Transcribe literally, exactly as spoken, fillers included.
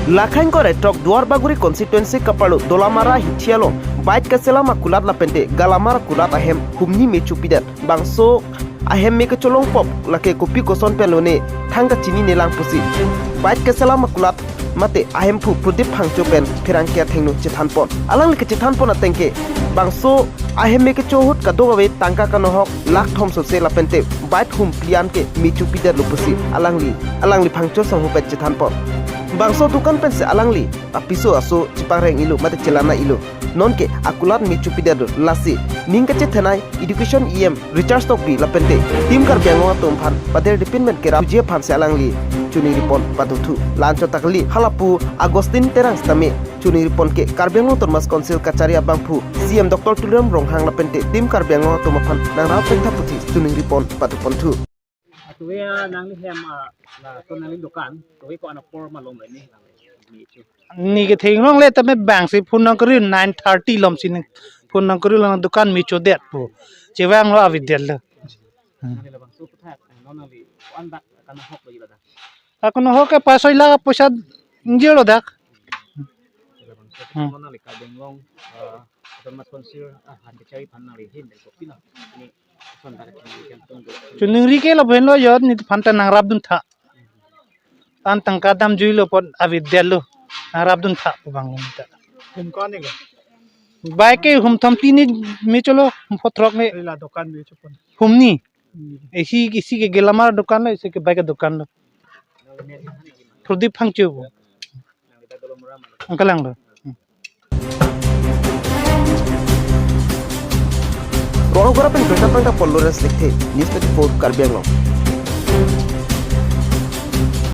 Lakhain kore throk Duarbagori constituency kaparlo Dolamara hithi along Bait Keselam akulat lapente Galamar akulat ahem humni me chopidet. Bangso ahem me kecholongpop lake kopi koson pen lone thang kachinine lang pusi Bait Keselam akulat mate ahemphu Pradip Phangcho pen pherangke athengno chethanpon. Alangli kechethanpon atengke bangso ahem me kecho ahut kadokave tangka kanohok lakh thom sose lapente bait hum phli an ke me chopidetlo pusi alangli, alangli Phangcho sangho pen chethanpon. Bangso dukan pensi alangli apiso aso chepangreng-ilo mate chelana-ilo. Nonke akulat me chopidetlo, lasi ning kachethenei Education E M Richard Tokbi lapente Team Karbi Anglong atum aphan pader dipin pen kerap uji aphansi alangli choningripon patuthu. La-anchot ta kali, halapu Augustine Terang sitame choningripon ke Karbi Anglong Autonomous Council kachari abangphu C E M Doctor Tuliram Ronghang lapente Team Karbi Anglong atum aphan nangrap penta puthi choningripon patuponthu. Atuya nangli hem a, laso nangli dukan, tuwi ko-an apor malom ini nangli me cho? Neke theklongle tame bangsi phone nangkuri nine thirty lomsi nang phone nangkuri lang dukan me chodet pu. Chevanglo avedetlo. Nangli labangso aphuthak, non nangli ko-an dak kanohok lagi ladak? Ako nohok ke pasoi la poisa ingjirlo dak. Labangso aphuthak, hmm, non nangli Karbi Anglong, eh, Autonomous Council, ah, aphan kachari aphan nangli ahin pen kopi nang ini ason dak kachari pen tunggu. Choningri ke lapen lo jot neli aphan ta nangrapdun tha. An tangka damjuilo apot avedetlo. Nangrapdun tha pu bang ta. Hum ko-an ne ko? Bait ke hum thom phli ne me cholo, hum pho throk ne. Ila dukan me chopon. Humni. Hmm. Isi, isi ke Galamar dukan lo, isi ke bait ke dukan lo. Pradip Phangcho pu. Ang kalang lo. Rongagora pen Greater Pangta pon Lawrence Lekthe, News twenty-four Karbi Anglong.